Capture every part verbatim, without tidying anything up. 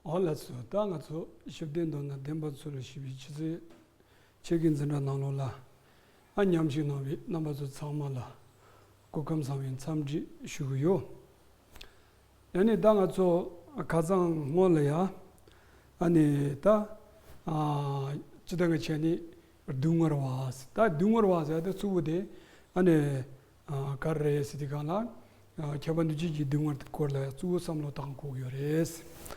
འོ་ལགས་སོ། ད་ང་ཚོ་ཞི་བདེ་མདོར་ན་བདེན་པ་ཚོ་ལ་ཞེས་པའི་ཆུ་ཚོད་ཕྱེད་ཀའི་འཛིན་གྲྭ་ནང་ལོགས་ལ་ཨ་མཉམ་ཞུགས་གནང་བའི་རྣམ་པ་ཚོ་ཚང་མ་ལ་སྐུ་ཁམས་བཟང་བའི་འཚམས་འདྲི་ཞུ་གི་ཡོད། ཨ་ནི་ད་ང་ཚོ་ཁ་སང་སྔོན་ལ་ཡ་ཨ་ནི་ད་ཨ་སྤྱི་བཏང་གི་ཆ་ནས་སྡུག་བསྔལ་བ་ཟེར། ད་སྡུག་བསྔལ་བ་ཟེར་ཡ་དེ་གཙོ་བོ་དེ་ཨ་ནི་ཨ་ག་རེ་རེད་ཟེར་དུས་སྒང་ལ། ཨ་ཁྱབ་པ་འདུས་བྱས་ཀྱི་སྡུག་བསྔལ་དེ་སྐོར་ལ་གཙོ་བོ་བསམ་བློ་བཏང་དགོས་ཀྱི་ཡོད་རེད།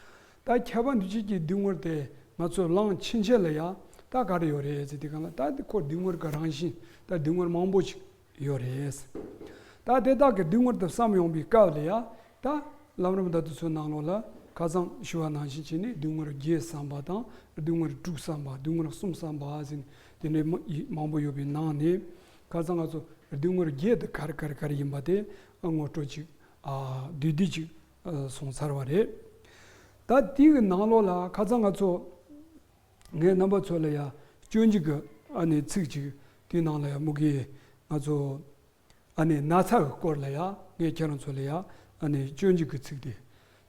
ད་ཁྱབ་པ་འདུས་བྱས་ཀྱི་སྡུག་བསྔལ་དེ་ང་ཚོ་བླངས་ཕྱིན་ཆད་ལ་ཡ་ད་ག་རེ་ཡོད་རེད་ཟེར་དུས་སྒང་ལ། ད་དེ་ཁོ་སྡུག་བསྔལ་གྱི་རང་བཞིན་ད་སྡུག་བསྔལ་མང་པོ་ཞིག་ཡོད་རེད། ད་དེ་དག་གི་སྡུག་བསྔལ་དེ་བསམ་ཡོང་བའི་སྐབས་ལ་ཡ་ད་ལམ་རིམ་ད་དེ་ཚོའི་ནང་ལོགས་ལ་ཁ་སང་ཞུ་བ་ནང་བཞིན་བྱས་ནས་སྡུག་བསྔལ་བརྒྱད་བསམ་པ་དང་སྡུག་བསྔལ་དྲུག་བསམ་པ། སྡུག་བསྔལ་གསུམ་བསམ་པ་ཟེར་ནས་དེ་འདྲའི་མ་མང་པོ་ཡོད་པའི་ནང་ནས་ཁ་སང་ང་ཚོ་སྡུག་བསྔལ་བརྒྱད་དེ་ག་རེ་ག་རེ་ག་རེ་ཡིན་པ་དེ་ངོ་སྤྲོད་ཅིག་ཨ་བསྡུས་བསྡུས་ཅིག་ཨ་སོང་ཚར་བ་རེད། ད་དེའི་ནང་ལོགས་ལ་ཁ་སང་ང་ཚོ་ངས་རྣམ་པ་ཚོ་ལ་ཡ་སྤྱོད་འཇུག་གི་ཨ་ནི་ཚིག་ཅིག་དེའི་ནང་ལ་ཡ་མུ་གེ་ང་ཚོ་ཨ་ནི་ན་ཚ་གི་སྐོར་ལ་ཡ་ངས་ཁྱེད་རང་ཚོ་ལ་ཡ་ཨ་ནི་སྤྱོད་འཇུག་གི་ཚིག་དེ་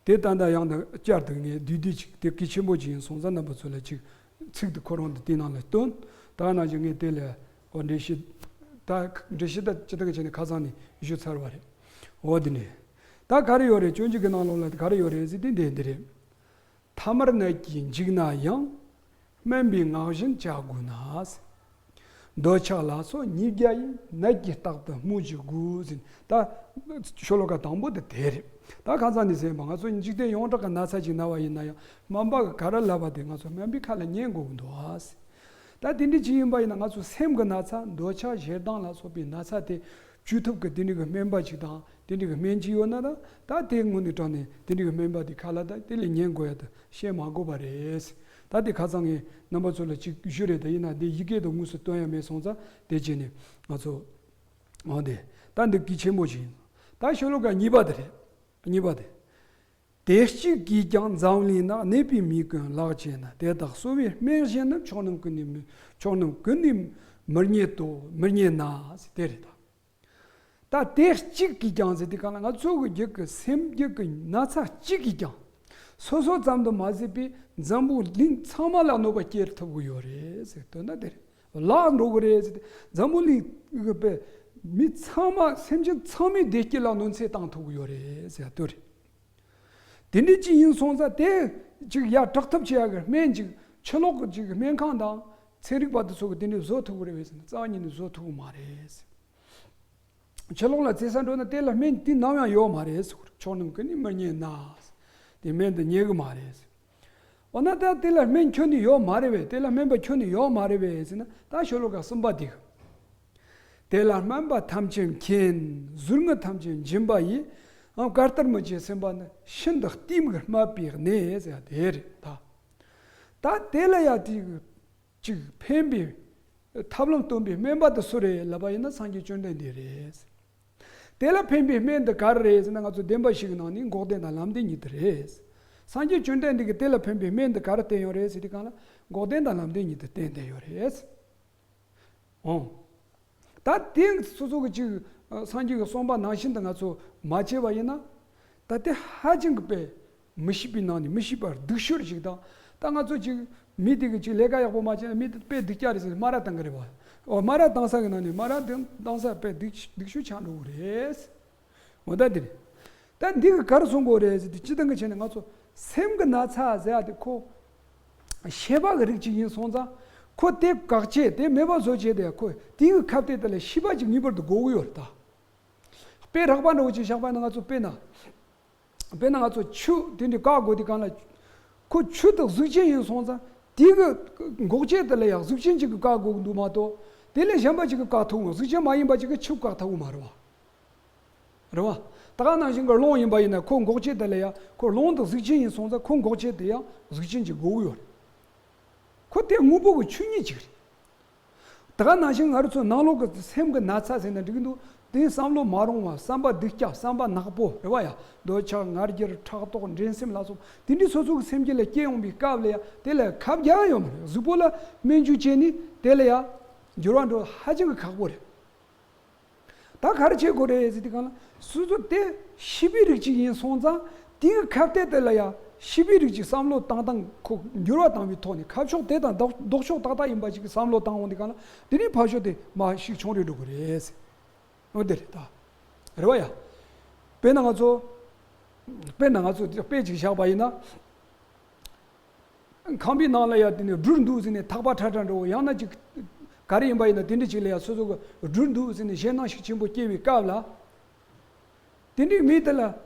དེ་ད་ལྟ་ཡང་དང་བསྐྱར་དུ་ངས་བསྡུས་བསྡུས་ཅིག་དེ་གལ་ཆེན་པོ་ཅིག་ཡིན་སོང་ཙང་རྣམ་པ་ཚོ་ལ་ཅིག་ཚིག་དེ་ཁོ་རང་དེ་དེའི་ནང་ལ་སྟོན། ད་ག་ནང་བཞིན་ངས་དེ་ལ་འོ་འགྲེལ་བཤད་ད་འགྲེལ་བཤད་ད་ཅི་ལྟར་བྱས་ནས་ཁ་སང་ནས་ཞུས་ཚར་བ་རེད། འོ་དེ་ནས་ད་ག་རེ་ཡོད་རེད། སྤྱོད་འཇུག་གི་ནང་ལོགས་ལ་ག་རེ་ཡོད་རེད་ཟེར་དུས་འདི་འདི་རེད། ཐ་མལ་ནད་ཀྱིས་འཇིགས་ན་ཡང་། སྨན་པའི་ངག་བཞིན་བྱ་དགོས་ན། འདོད་ཆགས་ལ་སོགས་ཉིས་བརྒྱ་ཡི། ནད་ཀྱི་རྟགས་དུ་སྨོས་ཅི་དགོས་ཟེར། ད་ཤོ་ལོ་ཀ་དང་པོ་དེ་དེ་རེད། ད་ཁ་སང་ནས་ཟེར་བ་ང་ཚོ་འཇིག་རྟེན་ཡོངས་གྲགས་ཀྱི་ན་ཚ་ཅིག་ན་བ་ཡིན་ན་ཡང་སྨན་པ་གིས་ག་རེ་ལབ་པ་དེ་ང་ཚོ་སྨན་པའི་ཁ་ལ་ཉན་དགོས་ཀྱི་འདུག་ཨ། ད་དེ་འདྲ་ཅིག་ཡིན་པ་ཡིན་ན་ང་ཚོ་སེམས་ཀྱི་ན་ཚ་འདོད་ཆགས་ཞེ་སྡང་ལ་སོགས་པའི་ན་ཚ་དེ་བཅོས་ཐབས་ཀྱི་དེ་འདྲ་གི་སྨན་པ་ཅིག་དང་དེ་འདྲ་གི་སྨན་ཅིག་ཡོད་ན་ད་ད་དེ་དངོས་གནས་དྲང་གནས་དེ་འདྲ་གི་སྨན་པ་དེ་ཁ་ལ་ད་དེ་ལ་ཉན་དགོས་ཡ་ད་བཤད་མ་དགོས་པ་རེད། ད་དེ་ཁ་སང་ངས་རྣམ་པ་ཚོ་ལ་ཅིག་ཞུས་རེད། ད་ཡིན་ན་དེ་ཡི་གེ་དང་དངོས་སུ་སྟོན་ཡ་མེད་སོང་ཙང་དེ་བྱས་ནས་ང་ཚོ་འོ་དེ་ད་འདི་གལ་ཆེན་པོ་ཅིག་ཡིན། ད་ཤོ་ལོ་ཀ་གཉིས་པ་དེ་རེད། གཉིས་པ་དེ། དེ་གཅིག་གིས་ཀྱང་འཛམ་གླིང་ན། ནད་པའི་མིག་ཀུན་བརླག་བྱེད་ན། དེ་དག་གསོ་བའི་སྨན་གཞན་རྣམས། ཕྱོགས་རྣམས་ཀུན་ནས་མི་ཕྱོགས་རྣམས་ཀུན་ནས་མི་རྙེད་དོ། མི་རྙེད་ན་ཟེར་དེ་རེད་ད། ད་དེ་གཅིག་གིས་ཀྱང་ཟེར་དུས་སྒང་ལ་ང་ཚོ་གི་རྒྱུད་ཀྱི་སེམས་རྒྱུད་ཀྱི་ན་ཚ་གཅིག་གིས་ཀྱང་སོ་སོ་ཙམ་དུ་མ་ཟད་པའི་འཛམ་བུ་གླིང་ཚང་མ་ལ་གནོད་པ་སྐྱེལ་ཐུབ་ཀྱི་ཡོད་རེད་ཟེར་དོན་དག་དེ་རེད། བརླག་འགྲོ་གི་རེད་ཟེར་ཏེ་འཛམ་བུ་གླིང་གི་པའི་མི་ཚང་མ་སེམས་ཅན་ཚང་མའི་བདེ་སྐྱིད་ལ་གནོད་འཚེ་བཏང་ཐུབ་ཀྱི་ཡོད་རེད་ཟེར་ཡ་དེ་རེད། དེ་འདྲ་ཅིག་ཡིན་སོང་ཙང་དེ་ཅིག་ཡར་དྲག་ཐབས་བྱེད་ཡ་གི་སྨན་ཅིག་ཕྱི་ལོགས་ཀྱི་ཅིག་སྨན་ཁང་དང་ཚན་རིག་པ་དེ་ཚོ་གི་དེ་འདྲ་བཟོ་ཐུབ་ཀྱི་རེད་པས་ཟེར་ན་རྩ་བ་ཉིད་ནས་བཟོ་ཐུབ་ཀྱི་མ་རེད་ཟེར། ཕྱི་ལོགས་ལ་བཙལ་ས་འགྲོ་ན་དེ་ལ་སྨན་དེ་ནམ་ཡང་ཡོད་མ་རེད་ཟེར། ཕྱོགས་རྣམས་ཀུན་ནས་མི་རྙེད་ན། དེ་སྨན་དེ་རྙེད་གི་མ་རེད་ཟེར། འོ་ན་ད་དེ་ལ་སྨན་ཁྱོན་ནས་ཡོད་མ་རེད་པས། དེ་ལ་སྨན་པ་ཁྱོན་ནས་ཡོད་མ་རེད་པས་ཟེར་ན་ད་ཤོ་ལོ་ཀ་གསུམ་པ་དེ་གི། དེ་ལ་སྨན་པ་ཐམས་ཅད་མཁྱེན། ཟུར་ངག་ཐམས་ཅད་འབྱིན་པ་ཡིས། ཨང་བཀའ་ལྟར་མི་བྱེད་སེམས་པ་ནི། ཤིན་ཏུ་གཏི་མུག་སྨད་པའི་གནས་ཟེར་ཡ་དེ་རེད་ད། ད་དེ་ལ་ཡ་དེ་གི་ཅིག་ཕན་པའི་ཐབས་ལམ་སྟོན་པའི་སྨན་པ་དེ་སུ་རེད་ལབ་པ་ཡིན་ན་སངས་རྒྱས་བཅོམ་ལྡན་འདས་རེད། དེ་ལ་ཕན་པའི་སྨན་དེ་ག་རེ་རེད་ཟེར་ན་ང་ཚོ་བདེན་པ་བཞི་གི་ནང་ནས་འགོག་བདེན་དང་ལམ་བདེན་གཉིས་དེ་རེད། སངས་རྒྱས་བཅོམ་ལྡན་འདས་ཀྱིས་དེ་ལ་ཕན་པའི་སྨན་དེ་ག་རེ་བསྟན་ཡོད་རེད་ཟེར་དུས་སྒང་ལ་འགོག་བདེན་དང་ལམ་བདེན་གཉིས་དེ་བསྟན་བསྡད་ཡོད་རེད། འོང་། ད་དེ་སོ་སོ་གི་ཅིག་སངས་རྒྱས་ཀྱི་གསུངས་པ་ནང་བཞིན་དུ་ང་ཚོ་མ་བྱས་པ་ཡིན་ན། ད་དེ་ཧ་ཅང་གི་དཔེ་མི་ཤེས་པའི་ནང་ནས་མི་ཤེས་པར་སྡུག་ཤོས་ཤིག་དང་། ད་ང་ཚོ་ཅིག་མི་དེ་གི་ཅིག་ལས་ཀ་ཡག་པོ་མ་བྱས་ན་མི་དེ་དཔེ་སྡུག་ཅག་རེད་ཟེར་སྨ་ར་བཏང་གི་རེད་བ། འོ་སྨ་ར་བཏང་ས་གི་ནང་ནས་སྨ་ར་དེ་བཏང་ས་དཔེ་སྡུག་སྡུག་ཤོས་ཆགས་འགྲོ་གི་རེད། འོ་ད་དེ་རེད། ད་འདི་གི་ག་རེ་གསུང་དགོས་རེད་ཟེར་དུས་སྤྱིར་བཏང་གི་བྱས་ནས་ང་ཚོ་སེམས་ཀྱི་ན་ཚ་ཟེར་ཡ་དེ་ཁོ་ཤེས་པ་གི་རིགས་ཅིག་ཡིན་སོང་ཙང་ཁོ་དེ་བཀག་བྱེད་དེ་མེད་པ་བཟོ་བྱེད་དེ་ཁོ་དེ་གི་ཁ་གཏད་དེ་ལ་ཤེས་པ་ཅིག་ངེས་པར་དུ་དགོས་ཀྱི་ཡོད་རེད་ད། དཔེ་རགས་པ་འདྲ་བོ་ཅིག་བཞག་པ་ན་ང་ཚོ་དཔེར་ན། དཔེར་ན་ང་ཚོ་ཆུ་དེ་འདྲ་བཀག་དགོས་དུས་སྒང་ལ། ཁོ་ཆུ་དེ་གཟུགས་ཅན་ཡིན་སོང་ཙང་དེ་གི་འགོག་བྱེད་དེ་ལ་ཡང་གཟུགས་ཅན་ཅིག་གིས་བཀག་དགོས་ཀྱི་འདུག་མ་གཏོགས། དེ་ལས་གཞན་པ་ཅིག་གིས་བཀག་ཐུབ་འོང་། གཟུགས་ཅན་མ་ཡིན་པ་ཅིག་གིས་ཆུ་བཀག་ཐུབ་ཀྱི་མ་རེད་བ། རེད་བ། ད་ག་ནང་བཞིན་གྱི་རླུང་ཡིན་པ་ཡིན་ན་ཁོ་འགོག་བྱེད་དེ་ལ་ཡང་ཁོ་རླུང་དེ་གཟུགས་ཅན་ཡིན་སོང་ཙང་ཁོ་འགོག་བྱེད་དེ་ཡང་གཟུགས་ཅན་ཅིག་དགོས་ཀྱི་ཡོད་རེད། ཁོ་དེ་དངོས་པོ་གི་ཆོས་ཉིད་ཅིག་རེད། ད་ག་ནང་བཞིན་ང་རང་ཚོ་ནང་ལོགས་ཀྱི་སེམས་ཀྱི་ན་ཚ་ཟེར་ན་འགྲིག་གི་འདུག་དེ་བསམ་བློ་མ་རུང་བ། བསམ་པ་སྡུག་ཅག་བསམ་པ་ནག་པོ་རེད་བ་ཡ། འདོད་ཆགས་ང་རྒྱལ་ཕྲག་དོག་འགྲན་སེམས་ལ་སོགས་དེ་འདྲའི་སོ་སོ་གི་སེམས་རྒྱུད་ལ་སྐྱེ་ཡོང་བའི་སྐབས་ལ་ཡ་དེ་ལ་ཁབ་རྒྱག་ཡོད་མ་རེད། གཟུགས་པོ་ལ་སྨན་བཅོས་བྱས་ནས་དེ་ལ་ཡ་འགྱུར་བ་འགྲོ་ཧ་ཅང་གི་ཁག་པོ་རེད། ད་ག་རེ་བྱེད་དགོས་རེད་ཟེར་དུས་སྒང་ལ་སོ་སོ་དེ་ཤེས་པའི་རིགས་ཅིག་ཡིན་སོང་ཙང་དེ་གི་ཁ་གཏད་དེ་ལ་ཡ་ ཤེས་པའི་རིགས་ཀྱི་བསམ་བློ་བཏང་སྟངས་ཁོ་འགྱུར་བ་བཏང་བའི་ཐོག་ནས་ཁ་ཕྱོགས་དེ་དང་ལྡོག་ལྡོག་ཕྱོགས་ཏག་ཏག་ཡིན་པ་ཞིག་གི་བསམ་བློ་བཏང་འོང་དུས་གང་ལ་དེ་ནས་ཕར་ཕྱོགས་དེ་མར་ཤུགས་ཆུང་རུ་འགྲོ་གི་རེད། འོ་དེ་རེད་ད། རེད་བ་ཡ། དཔེར་ན་ང་ཚོ་དཔེར་ན་ང་ཚོ་དཔེ་ཅིག་བཞག་པ་ཡིན་ན། ཁང་པའི་ནང་ལ་ཡ་དེ་ནས་སྦྲུལ་འདུག་ཟེར་ནས་ཐག་པ་ཁྲ་ཁྲ་འགྲོ་ཡང་ན་ཅིག་ག་རེ་ཡིན་པ་ཡིན་ན་དེ་འདྲ་ཅིག་ལ་ཡ་སོ་སོ་གི་སྦྲུལ་འདུག་ཟེར་ནས་ཞེད་སྣང་ཤུགས་ཆེན་པོ་སྐྱེ་བའི་སྐབས་ལ། དེ་འདྲའི་མི་དེ་ལ་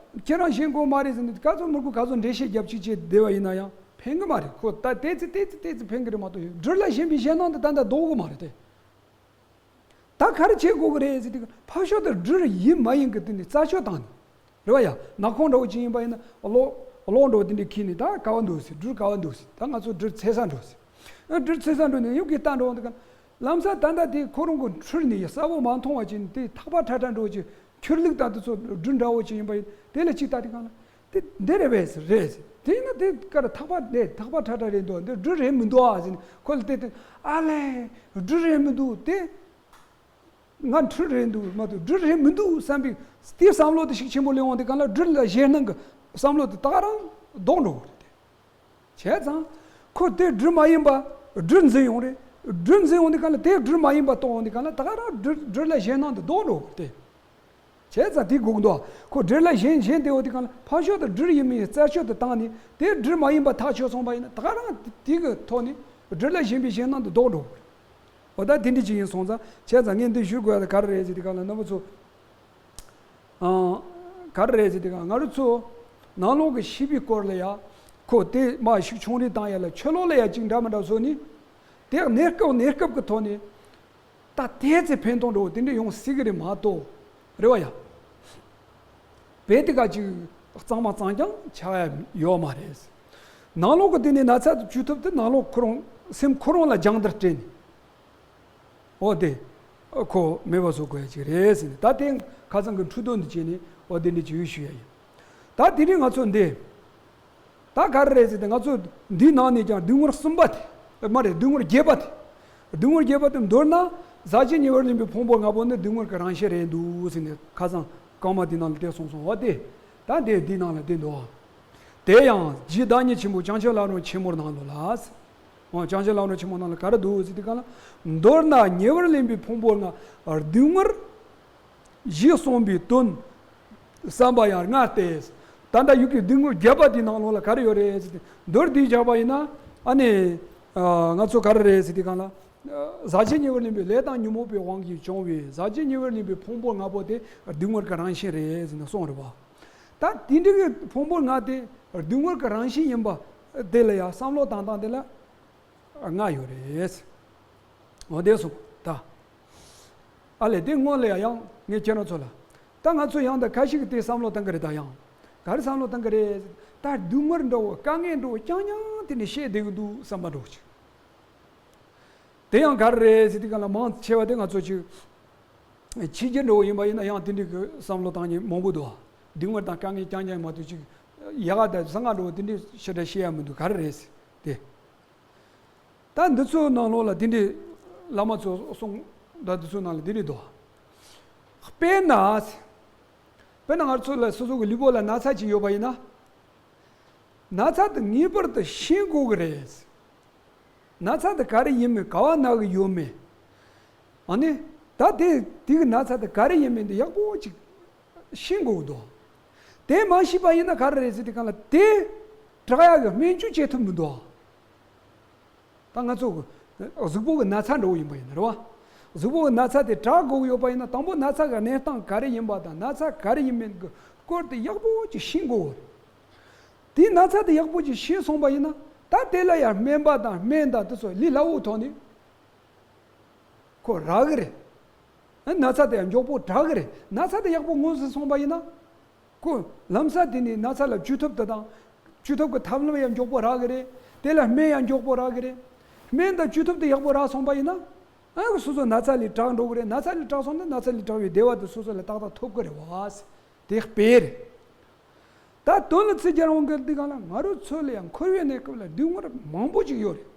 ཁྱེད་རང་ཞེན་དགོས་མ་རེད་ཟེར་ནས་ག་ཚོད་མི་དགོས་ག་ཚོད་འགྲེལ་བཤད་རྒྱབ་ཅིག་བྱས་བསྡད་པ་ཡིན་ན་ཡང་ཕན་གི་མ་རེད། ཁོ་ད་ཏོག་ཙམ་ཏོག་ཙམ་ཏོག་ཙམ་ཕན་གི་རེད་མ་གཏོགས་སྦྲུལ་ལ་ཞེན་པའི་ཞེད་སྣང་དེ་ད་ལྟ་ལྡོག་གི་མ་རེད་དེ། ད་ག་རེ་བྱེད་དགོས་ཀྱི་རེད་ཟེར་དུས་ཕར་ཕྱོགས་དེ་སྦྲུལ་ཡིན་མ་ཡིན་གྱི་དེ་ནས་རྩད་གཅོད་བཏང་ནས། རེད་བ་ཡ། ནག་ཁུང་འདྲ་བོ་ཅིག་ཡིན་པ་ཡིན་ན་གློག་གློག་འདྲ་བོ་དེ་འདྲས་འཁྱེར་ནས་ད་ག་བ་འདུག་ཟེར། སྦྲུལ་ག་བ་འདུག་ཟེར། ད་ང་ཚོ་སྦྲུལ་འཚོལ་ས་འགྲོ་ཟེར། ཨ་སྦྲུལ་འཚོལ་ས་འགྲོ་ནས་ཡུག་གེ་ལྟ་འགྲོ་འོང་དུས་གང་ལམ་སང་ད་ལྟ་དེ་ཁོ་རང་གི་འཕྲུལ་ནས་གསལ་པོ་མ་མཐོང་བ་ཅིག་དེ་ཐག་པ་ཁྲ་ཁྲ་འདྲ་བོ་ཅིག་ཁྱུར་ལུག་ད་དེ་ཚོ་སྦྲུལ་འདྲ་བོ་ཅིག་ཡིན་པ་ཡིན་དེ་ལ་ཅིག་ལྟ་དུས་གང་ལ། དེ་འདི་རེད་པས་རེད་ཟེར། དེ་ཡིན་ན་དེ་ཀར་ཐག་པ་དེ་ཐག་པ་ཁྲ་ཁྲ་རེད་འདུག་འདི་སྦྲུལ་རེད་མི་འདུག་ཨ་ཟེར་ནས་ཁོ་ལ་བལྟས་ཏེ་ཨ་ལས་སྦྲུལ་རེད་མི་འདུག་དེ་ང་འཕྲུལ་རེད་འདུག་མ་གཏོགས་སྦྲུལ་རེད་མི་འདུག་བསམ་པའི་དེ་བསམ་བློ་དེ་ཤུགས་ཆེན་པོ་སླེབས་འོང་དུས་གང་ལ་སྦྲུལ་ལ་ཞེད་སྣང་གི་བསམ་བློ་དེ་ད་ག་རང་ལྡོག་འགྲོ་གི་རེད་དེ། བྱས་ཙང་ཁོ་དེ་སྦྲུལ་མ་ཡིན་པ་སྦྲུལ་འཛིན་ཡོང་རེད། སྦྲུལ་འཛིན་ཡོང་དུས་གང་ལ་དེ་སྦྲུལ་མ་ཡིན་པ་རྟོགས་འོང་དུས་གང་ལ་ད་ག་རང་སྦྲུལ་སྦྲུལ་ལ་ཞེད་སྣང་དེ་ལྡོག་འགྲོ་གི་རེད་དེ། བྱས་ཙང་དེ་སྒུག་འདུག་ཁོ་སྦྲུལ་ལ་ཞེན་ཞེན་དེ་འོ་དེ་གང་ལ་ཕར་ཕྱོགས་དུ་སྦྲུལ་ཡིན་མིན་རྩད་གཅོད་དུ་བཏང་ནས་དེ་སྦྲུལ་མ་ཡིན་པ་ཐག་ཆོད་སོང་པ་ཡིན་ན་ད་ག་རང་དེ་གི་ཐོག་ནས་སྦྲུལ་ལ་ཞེན་པའི་ཞེད་སྣང་དེ་ལྡོག་འགྲོ། འོ་ད་དེ་འདྲ་ཅིག་ཡིན་སོང་ཙང་བྱས་ཙང་ངས་འདི་ཞུ་དགོས་ཡ་ད་ག་རེ་རེད་ཟེར་དེ་གང་ལ་རྣམ་པ་ཚོ། ཨང་། ག་རེ་རེད་ཟེར་དེ་གང་ང་རང་ཚོ་ནང་ལོགས་ཀྱི་ཤེས་པའི་སྐོར་ལ་ཡ་ཁོ་དེ་མ་ཤུགས་ཆུང་རེ་བཏང་ཡ་ལ་ཕྱི་ལོགས་ལ་ཡ་ཅིག་འདྲ་མི་འདྲ་བཟོ་ནས་དེ་གནས་སྐབས་གནས་སྐབས་ཀྱི་ཐོག་ནས། ད་ཏོག་ཙམ་ཕན་ཐོགས་འགྲོ་དེ་འདྲ་ཡོང་སྲིད་གི་རེད་མ་གཏོགས། རེད་བ་ཡ། བས་དེ་ག་ཅིག་གཙང་མ་གཙང་རྐྱང་ཆགས་ཡ་ཡོད་མ་རེད། ནང་ལོགས་ཀྱི་དེ་ནས་ན་ཚ་དེ་བཅོས་ཐུབ་དེ་ནང་ལོགས་ཁོ་རང་སེམས་ཁོ་རང་ལ་སྦྱང་བརྡར་སྤྲད་ནས། འོ་དེ། ཁོ་མེད་པ་བཟོ་དགོས་ཡ་ཅིག་རེད་ཟེར་ནས་ད་དེ་ཁ་སང་གི་འཕྲོས་དོན་འདི་བྱས་ནས་འོ་དེ་འདྲ་ཅིག་ཡོད་ཞུ་ཡ་ཡིན། ད་དེ་རིང་ང་ཚོ་འདི། ད་ག་རེ་རེད་ཟེར་ཏེ་ང་ཚོ་འདིའི་ནང་ནས་ཀྱང་སྡུག་བསྔལ་གསུམ་པ་དེ། མ་རེད་སྡུག་བསྔལ་བརྒྱད་པ་དེ། སྡུག་བསྔལ་བརྒྱད་པ་དེ་མདོར་ན་ཟག་བཅས་ཉེ་བར་ལེན་པའི་ཕུང་པོ་ལྔ་པོ་ནི་སྡུག་བསྔལ་གྱི་རང་བཞིན་རེད་འདུག་ཟེར་ནས་ཁ་སང་རྐང་མ་འདི་ནང་ལ་བལྟས་སོང་སོང་བ་དེ། ད་འདི་འདིའི་ནང་ལ་བལྟས་འདུག་དེ་ཡང་རྗེ་བདག་ཉིད་ཆེན་པོ་བྱང་ཆུབ་ལམ་རིམ་ཆེན་མོའི་ནང་ལོགས་ལ། འོ་བྱང་ཆུབ་ལམ་རིམ་ཆེན་མོའི་ནང་ལ་ག་རེ་འདུག་ཟེར་དུས་གང་ལ། མདོར་ན་ཉེ་བར་ལེན་པའི་ཕུང་པོ་ལྔ་སྡུག་བསྔལ། ཞེས་གསུངས་པའི་དོན་བསམ་པ་ཡང་ལྔ་སྟེ། ད་ལྟ་ཡུལ་གྱི་སྡུག་བསྔལ་བརྒྱད་པ་དེའི་ནང་ལོགས་ལ་ག་རེ་ཡོད་རེད་ཟེར་ཏེ་མདོར་བསྡུས་བཞག་པ་ཡིན་ན་ཨ་ནི། ང་ཚོ་ག་རེ་རེད་ཟེར་དུས་གང་ལ། ཟག་བཅས་ཉེ་བར་ལེན་པའི་ལས་དང་ཉོན་མོངས་པའི་དབང་གིས་བྱུང་བའི་ཟག་བཅས་ཉེ་བར་ལེན་པའི་ཕུང་པོ་ལྔ་པོ་དེ་སྡུག་བསྔལ་གྱི་རང་བཞིན་རེད་ཟེར་ནས་གསུངས་རེད་བ། ད་དེ་འདྲ་གི་ཕུང་པོ་ལྔ་དེ་སྡུག་བསྔལ་གྱི་རང་བཞིན་ཡིན་པ་དེ་ལ་ཡང་བསམ་བློ་བཏང་སྟངས་དེ་ལ། ལྔ་ཡོད་རེད། འོ་དེ་སོང་ད། ཨ་ལས་དེ་སྔོན་ལ་ཡང་ངས་ཁྱེད་རང་ཚོ་ལ། ད་ང་ཚོ་ཡང་ད་ཁ་ཤས་ཀྱིས་དེ་བསམ་བློ་བཏང་གི་རེད་ད་ཡང་། ག་རེ་བསམ་བློ་བཏང་གི་རེད། ད་སྡུག་བསྔལ་འདྲ་བོ་དཀའ་ངལ་འདྲ་བོ་རྐྱང་རྐྱང་དེ་ནས་བཤད་བསྡད་ཀྱི་འདུག་བསམ་པ་འདྲ་བོ་ཅིག་དེ་ཡང་ག་རེ་རེད་ཟེར་དུས་གང་ལ་མང་ཆེ་བ་དེ་ང་ཚོ་ཅིག་ཕྱི་རྒྱལ་འདྲ་བོ་ཡིན་པ་ཡིན་ན་ཡང་དེ་འདྲའི་གི་བསམ་བློ་བཏང་མཁན་མང་པོ་འདུག་སྡུག་བསྔལ་དང་དཀའ་ངལ་རྐྱང་རྐྱང་མ་གཏོགས་ཅིག་ཡག་ག་དང་བཟང་ང་འདྲ་བོ་དེ་འདྲའི་ཞེ་དྲག་བཤད་ཡ་མི་འདུག་ག་རེ་རེད་ཟེར་དེ། ད་འདི་ཚོའི་ནང་ལོགས་ལ་འདི་འདྲའི་བླ་མ་ཚོ་གསུང་ད་འདི་ཚོའི་ནང་ལ་འདི་འདྲའི་འདུག་དཔེར་ན། དཔེར་ན་ང་ཚོ་ལ་སོ་སོ་གི་ལུས་པོ་ལ་ན་ཚ་ཅིག་ཡོད་པ་ཡིན་ན། ན་ཚ་དེ་ངེས་པར་དུ་ཤེས་དགོས་ཀྱི་རེད། ན་ཚ་དེ་ག་རེ་ཡིན་མིན་ག་བ་ན་གི་ཡོད་མེད། ཨ་ནི། ད་དེ་དེ་གི་ན་ཚ་དེ་ག་རེ་ཡིན་མིན་དེ་ཡག་པོ་ཅིག་ཤེས་དགོས་ཀྱི་འདུག་དེ་མ་ཤེས་པ་ཡིན་ན་ག་རེ་རེད་ཟེར་དུས་གང་ལ་དེ་དྲག་ཡག་གི་སྨན་བཅོས་བྱེད་ཐུབ་མི་འདུག་ད་ང་ཚོ་གཟུགས་པོ་གི་ན་ཚ་འདྲ་བོ་ཡིན་པ་ཡིན་ན་རེད་བ། གཟུགས་པོ་གི་ན་ཚ་དེ་དྲག་དགོས་ཀྱི་ཡོད་པ་ཡིན་ན་དང་པོ་ན་ཚ་གི་གནས་སྟངས་ག་རེ་ཡིན་པ་དང་ན་ཚ་ག་རེ་ཡིན་མིན་གྱི་སྐོར་དེ་ཡག་པོ་ཅིག་ཤེས་དགོས་པ་རེད། དེའི་ན་ཚ་དེ་ཡག་པོ་ཅིག་ཤེས་སོང་པ་ཡིན་ན་ད་དེ་ལ་ཡང་སྨན་པ་དང་སྨན་དང་དེ་ཚོ་ལས་སླ་བོའི་ཐོག་ནས་ཁོ་རག་གི་རེད། ན་ཚ་དེ་ཡང་མགྱོགས་པོ་དྲག་གི་རེད། ན་ཚ་དེ་ཡག་པོ་ངོས་ཟིན་སོང་པ་ཡིན་ན། ཁོ་ལམ་སང་དེ་ནས་ན་ཚ་ལ་བཅོས་ཐབས་དེ་དང་། བཅོས་ཐབས་ཀྱི་ཐབས་ལམ་ཡང་མགྱོགས་པོ་རག་གི་རེད། དེ་ལ་སྨན་ཡང་མགྱོགས་པོ་རག་གི་རེད། སྨན་དང་བཅོས་ཐབས་དེ་ཡག་པོ་རག་སོང་པ་ཡིན་ན། ཨ་སོ་སོ་ན་ཚ་ལས་དྲག་འགྲོ་གི་རེད། ན་ཚ་ལས་དྲག་སོང་ན་ན་ཚ་ལས་དྲག་པའི་བདེ་བ་དེ་སོ་སོ་ལ་ཏག་ཏག་ཐོབ་གི་རེད་བ། དེ་དཔེ་རེད། ད་དོན་ལ་ཚིག་རྒྱག་འོང་གི་འདི་གང་ལ་ང་རང་ཚོ་ལ་ཡང་འཁོར་བའི་གནས་སྐབས་ལ་སྡུག་བསྔལ་མང་པོ་ཅིག་ཡོད་རེད།